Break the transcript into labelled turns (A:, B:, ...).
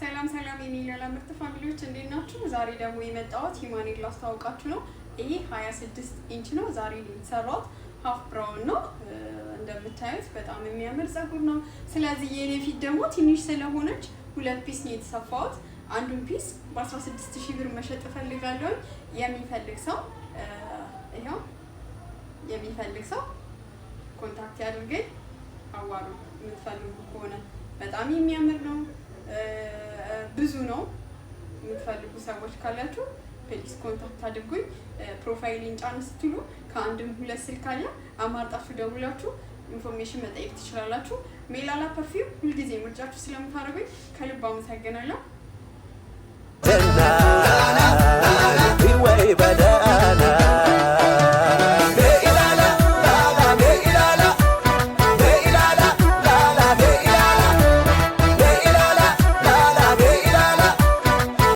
A: ሰላም ሰላም የሚሊዮን ምርጥ family ዎች፣ እንዴት ናችሁ? ዛሬ ደግሞ የመጣሁት human hair ላስተዋውቃችሁ ነው። ይሄ 26 ኢንች ነው። ዛሬ የተሰራሁት half brown ነው። እንደምታዩት በጣም የሚያምር ፀጉር ነው። ስለዚህ የኔ ፊት ደግሞ ትንሽ ስለሆነች ሁለት piece ነው የተሰፋሁት። አንዱን piece በ16 ሺህ ብር መሸጥ እፈልጋለሁ። የሚፈልግ ሰው ይኸው፣ የሚፈልግ ሰው contact ያድርገኝ። አዋሩ የምትፈልጉ ከሆነ። በጣም የሚያምር ነው። ብዙ ነው። የምትፈልጉ ሰዎች ካላችሁ please contact አድርጉኝ። Profile ኤን ጫን ስትሉ ከአንድም ሁለት ስልክ አለ። አማርጣችሁ ደውላችሁ information መጠየቅ ትችላላችሁ። ሜላላ Perfume ሁልጊዜ ምርጫችሁ ስለምታደርጉኝ ከልብ አመሰግናለሁ።